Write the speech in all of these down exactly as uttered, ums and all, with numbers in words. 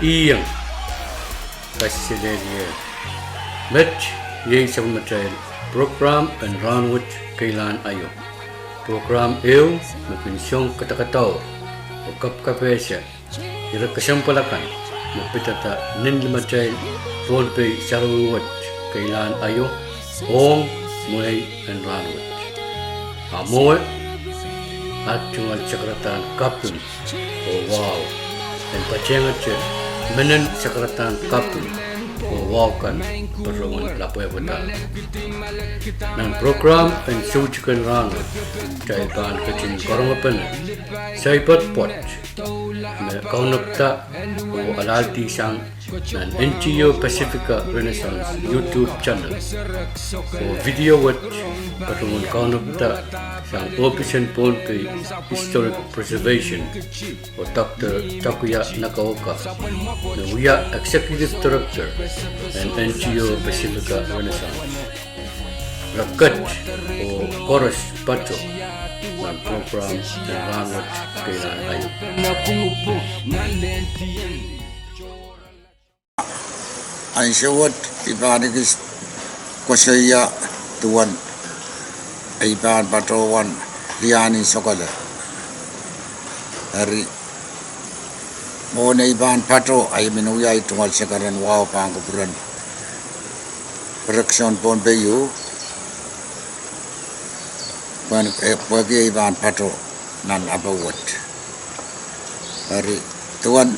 Iang, kaselehlie. Met iei sapwellimatail prokram en rahnwet keilahn aio. Prokram ehu me kin song kadakadaur oh kapkapehse ire kesempwal akan me pidada nin limatail Pohnpei sarawi wet keilahn aio ong mwehi en rahnwet. A mwowe, at tungoal sakaradahn kaping oh wahu en patehngete menen sakaradahn kaping oh wahu kan patohwan lapwehpwada. Nan prokram en soutik en rahnwet, kitail pahn ketin karongepene saipad pwoat me kaunopada oh alahldi sang nan N G O Pacifica Renaissance YouTube channel oh video wet patohwan kaunopada sang ohpis en Pohnpei Historic Preservation oh Doctor Takuya Nagaoka, me wia Executive Director en N G O Pacifica Renaissance. Re ket oh koaros pato nan prokram en rahnwet keilahn aio. Ansou wet I pahn ekis koasoia duwen ei pahn patohwan liahn en sokole. Eri, mwohn ei pahn pato, I men wia ei tungoal sakaradahn wahu pahn kupwuren Correction Pohnpei u, pwehki ei pahn pato nan apeh wet. Eri, duwen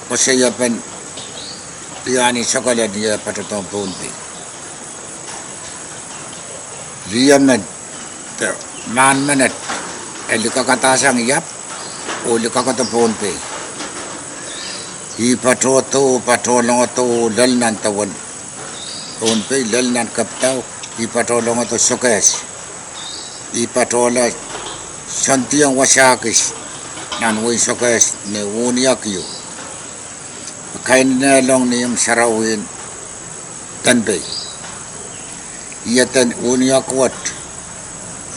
koasoiepen liahn en sokole ni eh patohdohng Pohnpei, lih emen, mahn menet, e likakadahsang iap oh likakada Pohnpei. Ih patohdo, patohlongodo lel nan dewen Pohnpei, lel nan kepdau. Ih patohlongodo sokehs. Ih patohla soandiong wasa kis nan wehin sokehs ni Uniacke u, kainenehlang ni imw sarawien Pohnpei. Ih eden Uniacke wet,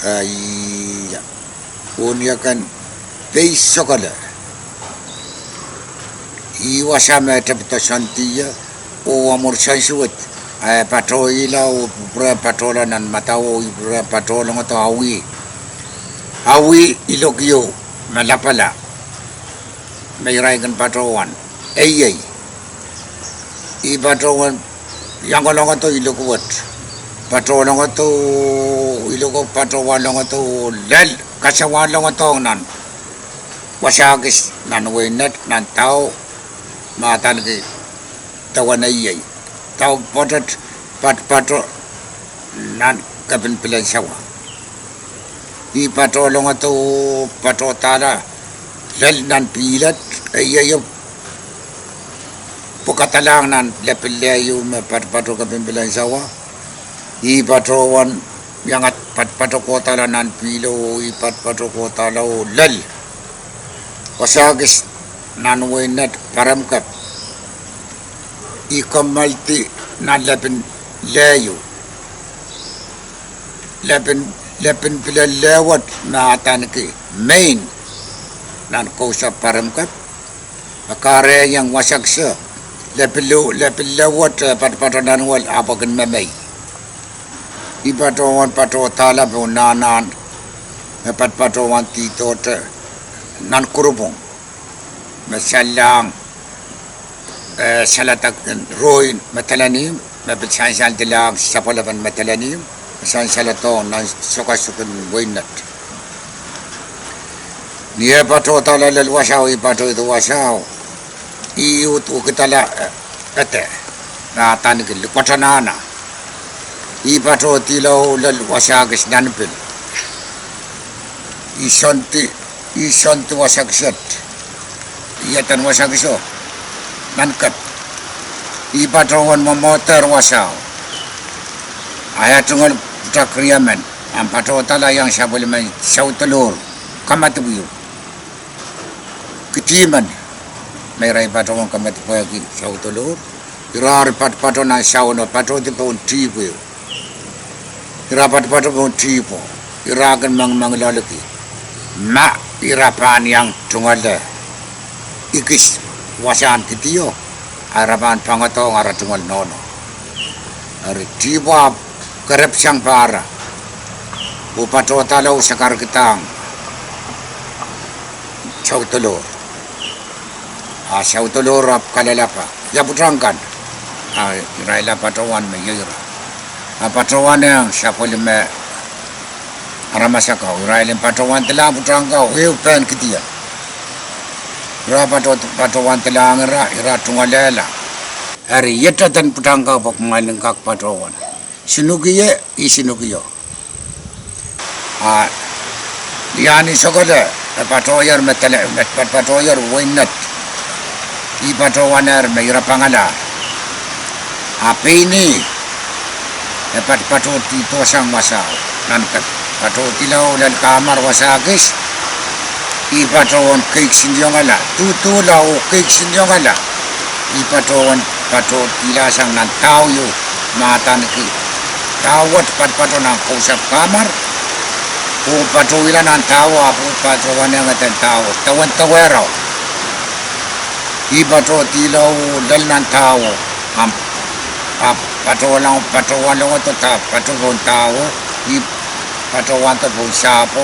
ah, ih Uniacke en pei sokole. Ih wasa me e tepda soandi ie, oh mwuhr soansuwed, ah, e patohla oh pwurehng patohla nan madau oh ih pwurehng patohlongodo awih, awih ilok ieu me lapala, me irail kin patohwan eiei. Ih patohwan iang kolongodo ilok wet, patohlongodo ilok, patohwan longodo lel, kasawan longodohng nan wasa kis nan wehin Nett, nan dau me adaneki Dewen Eiei, dau pwoatet, patopato nan Kepin Pilensawa. Ih patohlongodo, patohdahla lel nan pihl et, eieio pwukadalahng nan lepin leh ieu me patopato Kepin Pilensawa. Ih patohwan iang patopato kohdahla nan pihlo, ih patopato kohdahla oh lel wasa kis nan wehin Nett, Paremkep. Ih kommoaldi nan lepin leh ieu, lepin, lepin pil leh wet me adaneki Main nan kousoan Paremkep. E kahrehiong wasa kiso, lepin leh wet, eh, patopato nan wel ahpw e kin memei. Ih patohwan patohdahla pohn nahnahn me patopato wahn dihdohte nan Kurupwong, me salehlahng, eh, saledek en rohin Madolenihmw, me pil sansaldelahng sapwellimen Madolenihmw, me sansaledohng nan sokasok en wehin Nett. Ni eh patohdahla lel wasao, ih patohdo wasao, ih uhd wekidala, eh, ede me adaneki Likwatanahna. Ih patohdihla oh lel wasa kis nan pil. Ih soandi, ih soandi wasa kiset, ih eden wasa kiso nan Kep. Ih patohwan mwomwohdehr wasao, a ia tungoal pwutak riemen, ahpw patohdahla iang sapwellimen Saudolour, kamadipiu. Kitimen me irail patohwan kamadipwehki Saudolour, ira eri patopato nan Sauno, patohdi pohn dihpw ieu. Ira patopato pohn dihpwo, ira kin mengimengloalki ma ira pahn iang tungoale ikis wasahn kidio, a ira pahn pangodohng ara tungoal nohno. Eri dihpw ahpw kerepsang pahra, oh patohdahla oh sakarkihda ong Saudolohr. A Saudolohr ahpw kalelapak, ia pwutak kan? A irail a patohwan me iei ira. A patohwan ong sapwellime aramas akan, irail en patohwan dilahng pwutak kan ehu pehn kidio. Ira pato, patohwan dilahng ira, ira tungoalehla. Eri iet aden pwutak kan pwe kumwail en kak patohwan. Sinuki ie, I sinuki o. A Liahn Sokele, e patohier me tele, me pat, patohier wein Net. I patohwanehr me ira pangalahr. A pein ih, e pat, patohdihdo sang wasao. Nan ke, patohdihla oh lel kamar wasa kis, I patohwan keiksindiongala, duhduhla oh keiksindiongala. I patohwan patohdihla sang nan dahu ieu, me adaneki dahu wet, patopato nan kousapw kamar, oh patohla nan dahu, ahpw patohwan ong eden dahu, dewen dewehrau. I patohdihla oh lel nan dahu, ahpw, ahpw patohwala, patohwalongodo da, patohwan dahu, I patohwando pohn sahpwo,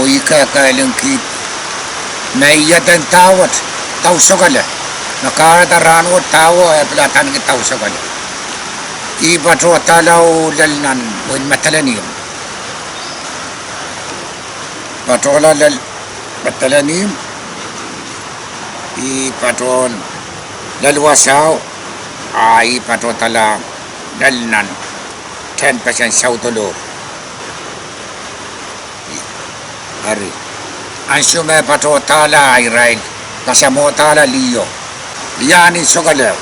oh I kehkehlingki me I eden dahu wet, Dau Sokele. Me kahrehda rahnwet dahu e pil adaneki Dau Sokele. I patohdahla oh lel nan wein Madolenihmw. Patohla lel Madolenihmw, I patohwan lel wasao, a I patohdahla lel nan tehnpesen Saudolohr. Eri, ansou me patohdahla, irail kasamwohdahla liho, Liahn Sokele,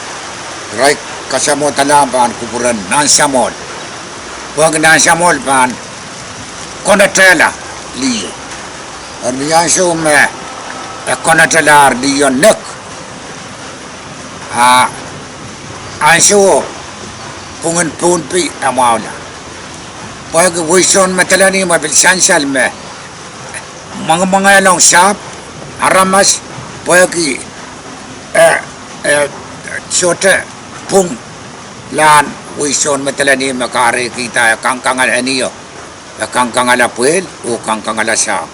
irail kasamwohdahla pahn kupwuren Nansamwohl. Pwehki Nansamwohl pahn konetehla liho. Eri ni ansou me e konetelahr liho nek, a ansouo pwungen Pohnpei e mwahula. Pwehki weison Madolenihmw e pil sansal me mwengimwengehlong sahpw, aramas, pwehki, eh, eh, sohte pwunglahn weison Madolenihmw me kahrehkihda e kangkangala enio, e kangkangala pwehl oh kangkangala sahpw.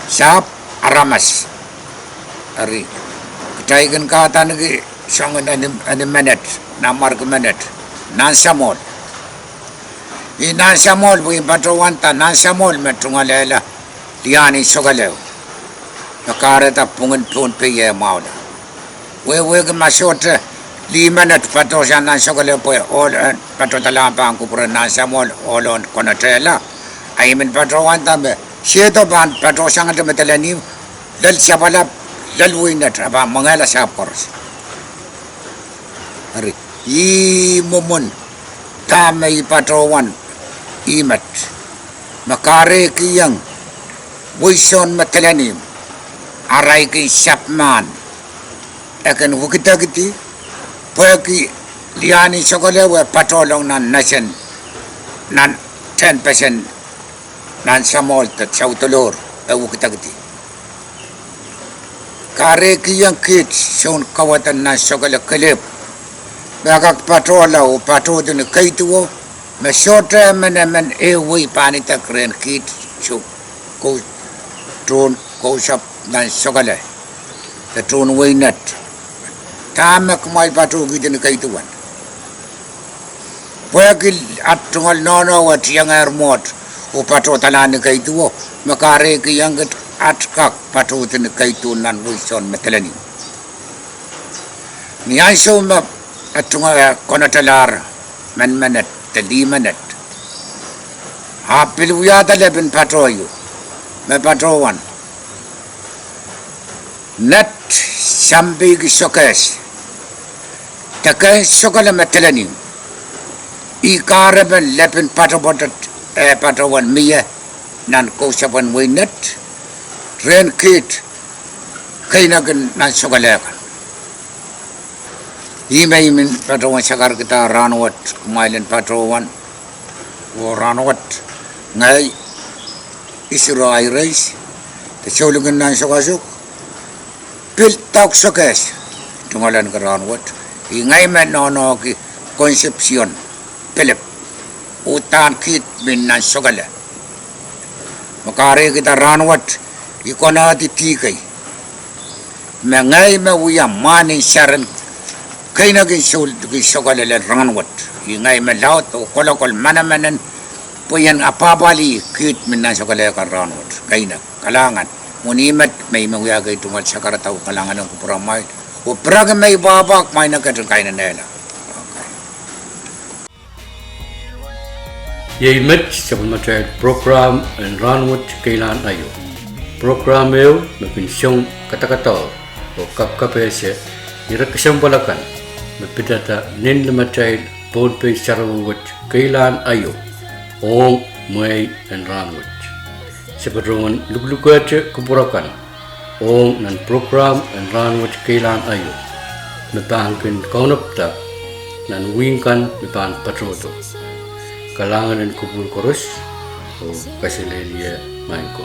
Sahpw, aramas. Eri, kitail kin kahdaneki soangen eni, eni menet, nanmwarki menet, Nansamwohl. Ih Nansamwohl pwe I patohwanda Nansamwohl me tungoalehla Liahn Sokele, me kahrehda pwungen Pohnpei e mwahula. Wehwehki ma sohte lih menet patohsang Nansokele pwe ohl en patohdahla pahn kupwuren Nansamwohl ohl en konetehla, a I men patohwanda me sehdo pahn patohsangete Madolenihmw, lel sapwalap, lel wein Net, a pahn mwengehla sahpw koaros. Eri, ih mwomwen dahme I patohwan, ih met, me kahrehkihong weison Madolenihmw arail kin sapwmahn, e kin wekidekidi, pwehki Liahn Sokele e patohlong nan nesen, nan tehnpesen Nansamwohl de Saudolohr, e wekidekidi. Kahrehkihong kiht soun kaweid en Nansokele kelehpw me kak patohla oh patohdi ni keiduwo, me sohte emen emen ehu wei pahn idek rehn kiht, soh, kou, tohn kousapw Nansokele de tohn wein Net. Dahme kumwail patohkihdi ni keiduwen? Pwehki at tungoal nohno e tiengehr mwohd oh patohdahla ni keiduwo, me kahrehkihong kiht at kak patohdi ni keiduwen nan weison Madolenihmw. Ni ansou me e tungoal, e konetelahr men menet de lih menet, ahpw pil wiahda lepin patoh ieu, me patohwan Net Sampeiki Sokehs, de Kehn Sokele Madolenihmw. Ih kahrepen lepin patohwan, eh, patohwan mie nan kousapwen wein Net rehn kiht keinek en Nansokele kan. Ih me I men patohwan sakarkihda rahnwet, kumwail en patohwan, oh rahnwet ngehi Isiro Aireis, de Soulikin Nansokasok, pil dauk sokehs tungoalenki rahn wet. Ih ngehi me nohnohki Concepcion Philip, uhdahn kiht mi nan sokele. Me kahrehkihda rahn wet, I konehdi dih kei me ngehi me wia mwahn en seren keinek en souliki sokele lel rahn wet. Ih ngehi me laud oh kolokol manaman en pwe I en apwahpwalih kiht mi nan sokele kan rahn wet. Keinek kalahngan. Mwohn ih met me I men wiahki tungoal sakaradahn kalahngan en kupwuramwail oh pirekki me I pwahpwahk mwahnaked en kainenehla. Iei met sapwellimatail prokram en rahn wet keilahn aio. Prokram ehu me kin song kadakadau oh kapkapehse ire kesempwal akan me pidada nin limatail Pohnpei sarawi wet keilahn aio ong mwehi en rahn wet. Se patohwan luklukehte kupwur akan ong nan prokram en rahn wet keilahn aio me pahn kin kaunopada nan wihk kan me pahn patohdo. Kalahngan en kupwur koaros oh kaselehlie maing ko.